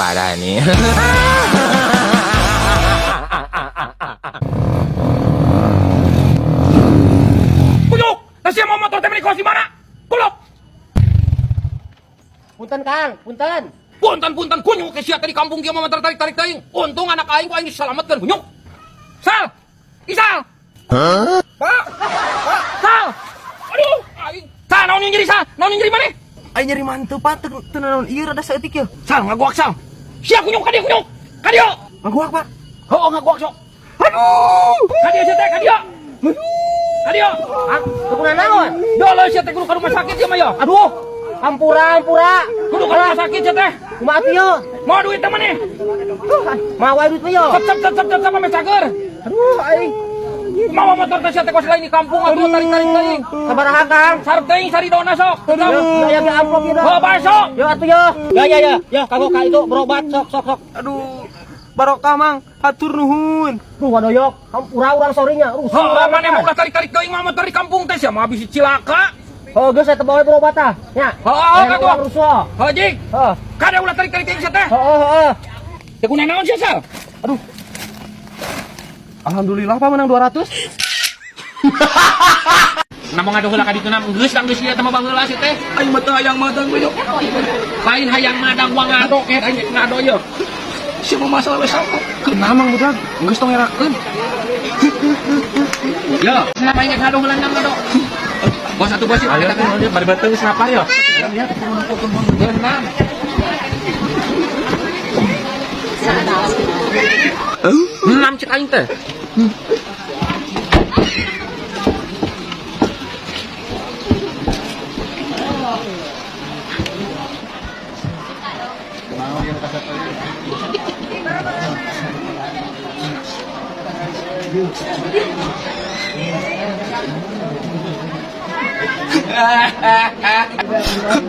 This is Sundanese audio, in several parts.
Parah nih. Kunyuk! Lah sia mawa motor teh meni kos di mana? Kuluk! Punten Kang, punten. Punten punten kunyuk ke sia teh di kampung kieu mah motor tarik-tarik teuing. Untung anak aing ku aing disalametkeun kunyuk. Sal! Isal! Pak! Pak! Sal! Aduh, aing. Sal, naon yang nyeri Sal? Naon yang nyeri maneh? Aing nyeri mantu Pak, teu teu naon ieu rada saeutik ye. Sal, ngaguak Sal. Sia kunyuk ka dieu kunyuk. Ka dieu. Ngaguak Pak. Heuh, ngaguak sok. Aduh! Ka dieu sia teh, ka dieu. Ka dieu. Ah, teu kuna naon? Dolah sia teh kudu ka rumah sakit ieu mah ya. Aduh, ampura ampura. Kudu ka rumah sakit sia teh. Kumaha atuh ye? Mau duit teh maneh? Mawa wae duit mah ye. Cep cep cep cep cep cep ame cager. Aduh, aing. Mawa motor teh sia teh kos lain di kampung atuh tarik-tarik teuing. Sabaraha Kang? Sarep teuing saridona sok. Yo, ya ge amplop ieu dah. Heuh bae sok. Yo atuh yo. Ya ya ya, ya kanggo ka itu berobat sok sok sok. Aduh. Barokah Mang, hatur nuhun. Duh wadoyok, hampura urang sorinya. Rusuh. Heuh maneh mah ulah tarik-tarik teuing mawa motor di kampung teh sia mah bisi cilaka. Oh, geus eta bae berobat tah. Nya. Heuh Ayo, katuh. urang rusuh. Heuh jik. Heuh. Kade ulah tarik-tarik teuing sia teh. Heeh heeh. Teh kuna naon sia Sal? Aduh. Alhamdulillah Pak menang 200. Nah mau ngadu heula ka ditu na geus dang geus ieu teh mah baheula sia teh. Aing mah teu hayang madang we. Lain hayang madang wang ngado eh aing ngado ye. Sia mah masalah we sama. Kunaon Mang budak? Geus tong ngerakeun. Yo, kenapa aing ngado heula nang ngado? Bos atuh bos Ayo tuh, bari beteng senapar ya. Beunang. Enam cek aing teh.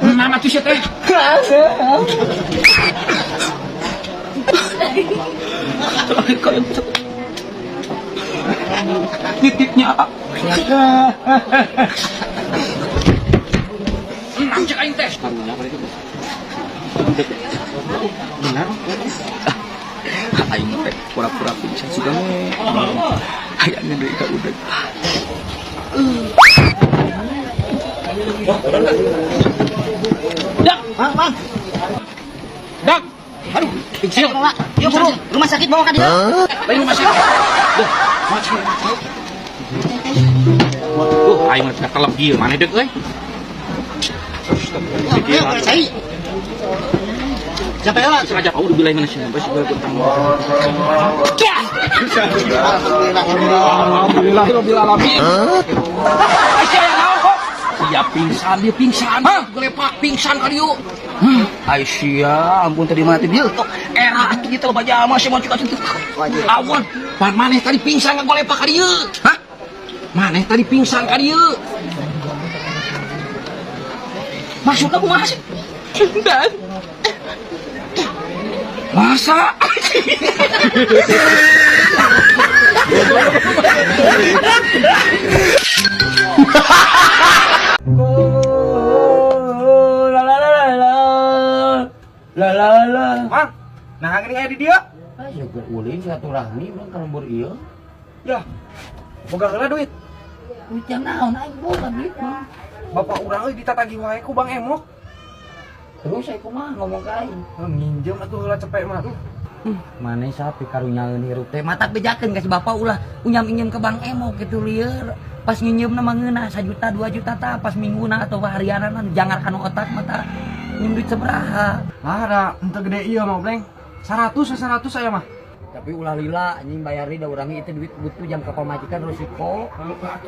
Enam atuh sia teh. Terakhir kali yang nitipnya. Enam cek aing teh. Benar. Aing teh pura-pura pingsan sudah hayangnya deui ka udah. Dak, Mang, mang. dak. Aduh, pingsan. Yo buru, rumah sakit bawa ka dieu. Lain rumah sakit. Duh, macet. Duh, aing mah telep ieu maneh deuk euy. Yo, cai. Sampai lah. Sengaja kau udah bilang mana sih, pasti gue utang. Alhamdulillah rabbil alamin. Aisyah yang naon kok? Siap pingsan dia pingsan. Gelepak pingsan kali yuk. Aisyah, ampun tadi mati dia. Era atuh kita loba jama sih mau cika cika. Awan, pan maneh tadi pingsan ngagolepak ka dieu. Hah? Maneh tadi pingsan ka dieu. Maksudnya kumaha sih? Dan Masa? La la la la la la la. Mang, nah gini aya di dieu. Ah, syukur ulin silaturahmi urang ka lembur ieu. Ya. Boga heula duit. Duit yang naon aing boga duit mah. Bapak urang euy ditatagih wae ku Bang Emok. Terus saya kumaha ngomong ka aing. Nginjem atuh heula cepet mah tuh. Maneh sapi karunyaeun hirup teh matak bejakeun ka si bapak ulah unyam-inyem ke Bang Emok gitu lieur. Pas nginjeumna mah ngeunah 1 juta 2 juta tah pas mingguna atau harianan jangar kanu otak mah tah nginjem duit sabaraha. Ah, da henteu gede ieu mah, Bleng. 100 100 aya mah. Tapi ulah lila anjing bayar da urang itu duit butuh jam ka pamajikan resiko.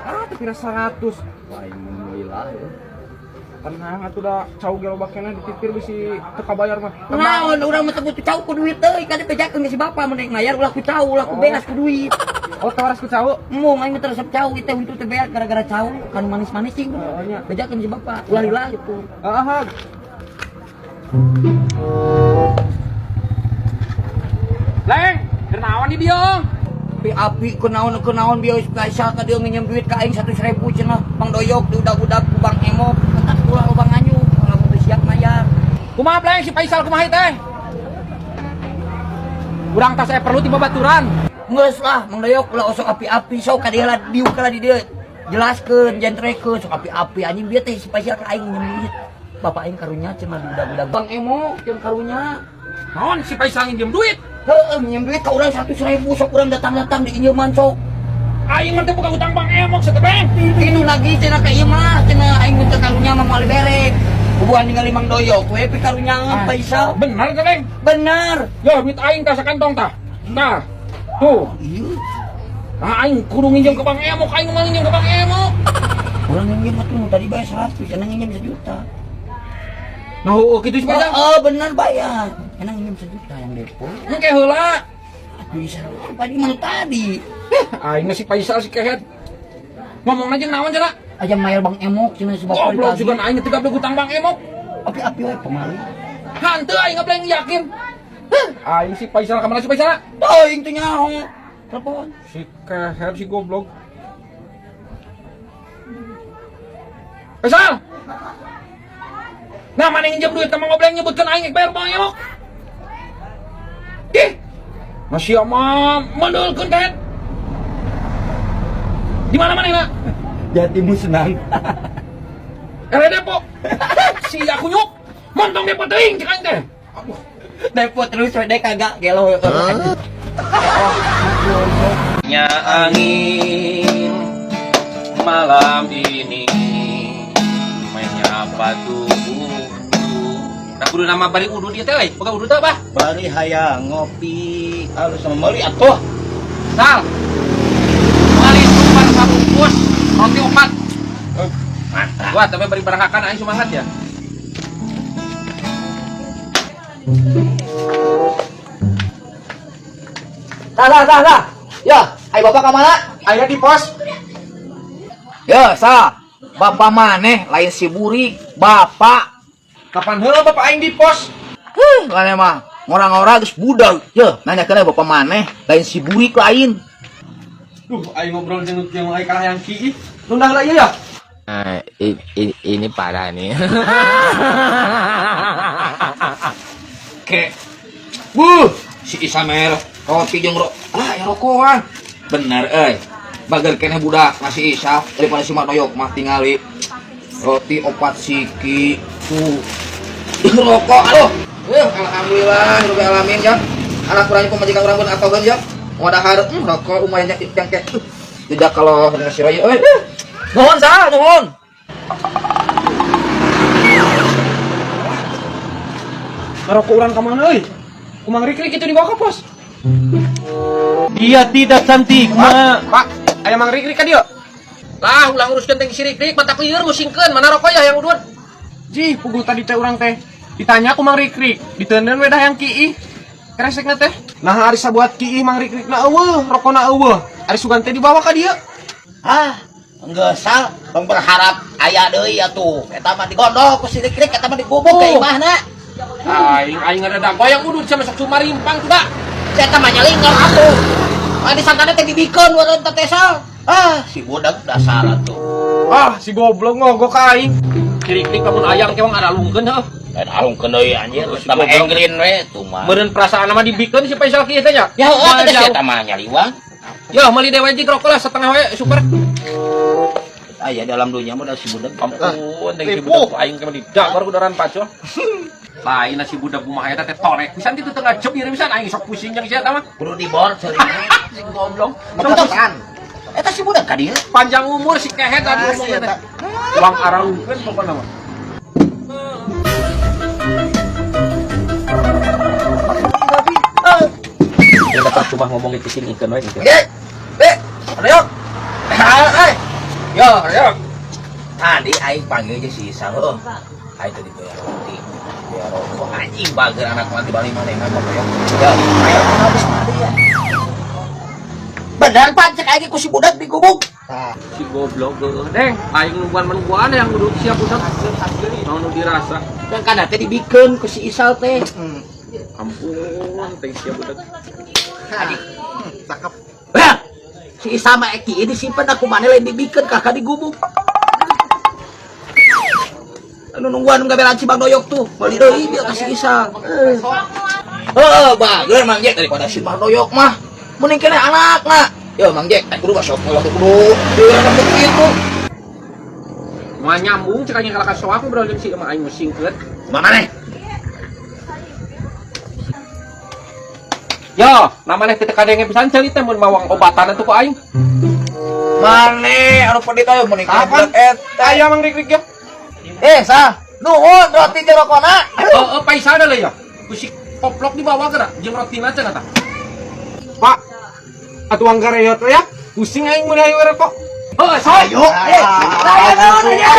Ah, tapi kira 100. Wah, aing mun lila ya. Tenang atuh da cau ge loba keneh ditipir bisi teu kabayar mah. Naon urang mah teu butuh cau ku duit teuy kan dibejakeun ka si bapak mun rek mayar ulah ku cau ulah ku beas ku duit. Oh, tawaras ku cau. Mung aing mah teu resep cau ieu teh huntu teh beas gara-gara cau kan manis-manis cing. Oh, nya. Bejakeun si bapak ulah lila gitu. Heeh. Leng, kenaon di dieu? Api api kunaon kunaon bieu spesial ka dieu nginjem duit ka aing 100.000 cenah Bang Doyok diudag-udag ku Bang Emok tetap ulah Bang Anyu lamun teu siap mayar. Kumaha Bleng si Faisal kumaha teh? Urang tas aya perlu ti babaturan. Geus lah, Mang Doyok ulah osok api-api sok ka dieu lah diuk lah di dieu. Jelaskeun, jentrekeun sok api-api anjing bieu teh si Faisal ka aing nginjem duit. Bapak aing karunya cenah di budak-budak. Bang Emo jeung karunya. Naon si Faisal nginjem duit? Heeh, nginjem duit ka urang 100.000 sok urang datang-datang diinjeman sok. Aing mah teh buka utang Bang Emok satebeng. Ini lagi cenah ka ieu mah cenah aing mun teu karunya mah moal dibere. Hubungan ningali Mang Doyok we pi karunya Faisal. Bener teh, Beng? Bener. Ya duit aing tah sakantong tah. Tah. Tuh. Iya. Nah, aing kudu nginjem ke Bang Emok, aing mah nginjem ke Bang Emok. Urang nginjem atuh tadi bayar 100, cenah nginjem 1 juta. Nah, heueuh kitu si Faisal. Oh, bener bayar. Cenah nginjem 1 juta yang depo. Engke heula. Atuh bisa tadi mana tadi? Aing si Faisal si kehed. Ngomong aja naon cenah? Aja mayar Bang Emok cenah si bapak Goblok juga aing teu gablek utang Bang Emok. Api-api we pemalu. Hanteu aing ngableng yakin. Heh, aing si Faisal ka mana si Faisal? Aing teh nyaho. Telepon. Si kehed si goblok. Faisal. Nah, mana nginjem duit ka Mang Obleng nyebutkeun aing bayar Bang Emok. Ih. Masih mah menulkeun kehed. Di mana mana nak? Jatimu senang. Ele depo. Si aku nyuk. Montong depo teuing cek aing teh. Aduh. Depo terus we dek kagak gelo. Nya angin malam ini menyapa tubuhku. Nah, kudu nama bari udu dia teh euy. Boga udu teh, Bah? Bari hayang ngopi halus sama meuli atuh. Sal. Bali super sabungkus roti opat. Mantap. Wah, tapi bari barangkakan aing semangat ya. Tah tah tah tah. Ya, ai bapak ka mana? Aya di pos. Ya, sa. Bapak maneh lain si burik, bapak. Kapan heula bapak aing di pos? Huh, maneh mah ngora-ngora geus budak. Ya, nanyakeun bapak maneh lain si burik lain. Duh, aing ngobrol jeung jeung aing kalah yang ki. Nundang lah ieu ya. Ini parah nih. Ke. Wuh, si Isamer roti jeung ro ah, ya rokokan. Bener euy. Bager keneh budak masih Isa daripada si Mak Doyok mah tingali. Roti opat siki tuh. Rokok aduh. Alhamdulillah rabbil alamin ya. Anak kurang pemajikan urang pun atogeun ya. Mau dahar rokok lumayan nya yang ke. Tidak kalau dengan si Roy euy. Nuhun sa, nuhun. Ngarokok urang ka mana euy? Kumang rikrik itu dibawa ke pos. Dia tidak cantik, Ma. Pak, aya Mang Rikrik ka dieu. Lah, ulah nguruskeun teh si Rikrik, matak lieur musingkeun. Mana rokok ya yang udud? Jih, puguh tadi teh urang teh. Ditanya ku Mang Rikrik, diteundeun we dah yang kiih. Kresekna teh. Nah, ari sabuat kiih Mang Rikrik na eueuh, rokona eueuh. Ari sugan teh dibawa ka dieu. Ah, geus sal, tong berharap aya deui atuh. Eta mah digondol ku si Rikrik, eta mah digubuk ke imahna. Aing aing ada yang udud sama sok sumarimpang tuh, dak. Eta mah nyalingor atuh. Ah disangkana teh dibikeun wareuh teh sal. Ah, si budak dasar atuh. Ah, si goblok ngogok ka aing. Si Rikrik lamun ayang kewang aralungkeun heuh. Lain alungkeun deui anjir, Oh, si eta mah goblok. englin we tuh mah. Meureun perasaan mah dibikeun si Faisal kieu teh nya. Ya heueuh teh si Jauh. eta mah nyaliwang. Ya, meuli dewe jig rokok lah setengah we super. Aya dalam dunia mah da si budak. Ampun, teh si budak aing ke didak baru kudaran pacul. Lain si budak kumaha eta teh torek pisan kitu teu ngajep ieu pisan aing sok pusing jeung sia eta mah. Kudu dibor seuring. Si goblok. Eta si budak ka dieu. Panjang umur si kehed tadi ngomongnya teh. Uang aralungkeun pokona mah. Ya dapat cuma ngomong itu sing ikeun we gitu. Ge. Be. Doyok. Eh. Yo, yo. Tadi aing panggil aja si Isa heuh. Aing tadi bayar roti, bayar rokok anjing bager anak mati bali manehna mah koyok. Ya, ayo habis mati ya. Bener Pak, cek aing ku si budak digubuk. Si goblok geueuh deng, aing nungguan menungguan yang kudu siap budak. Naon nu dirasa. Dan kana teh dibikeun ku si Isal teh. Ampun, teh siap budak. Cakep. Bah, si Isal mah eki ini simpen aku maneh lain dibikeun kakak digubuk. Anu nungguan nu gabelan si Bang Doyok tuh, meuli deui dia ka si Isal. Eh. Heeh, bager Mang Jack daripada si Mardoyok mah. Mending keneh anakna. Yo Mang Jack, kudu basok ngolok kudu. Diurang kitu. Moal nyambung cek aing kalah ka soak ngobrol jeung si mah aing musingkeun. Mana nih? Yo, namanya teh teu kadenge pisan ceuli teh mun mawang obatan atuh ku aing. Mane anu pedit ayo mending keneh Kapan? budak eta. Aya Mang Rikrik ya. Eh, sah. Nuhun roti jeung rokona. Heeh, paisana lah ya. Ku si koplok dibawa geura jeung rotina cenah tah. Pak, atuh anggar reyot ya. Pusing aing mun hayu rokok. Heeh, soy. Ayo. Eh, Saya naon ya.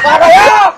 Mardoyok.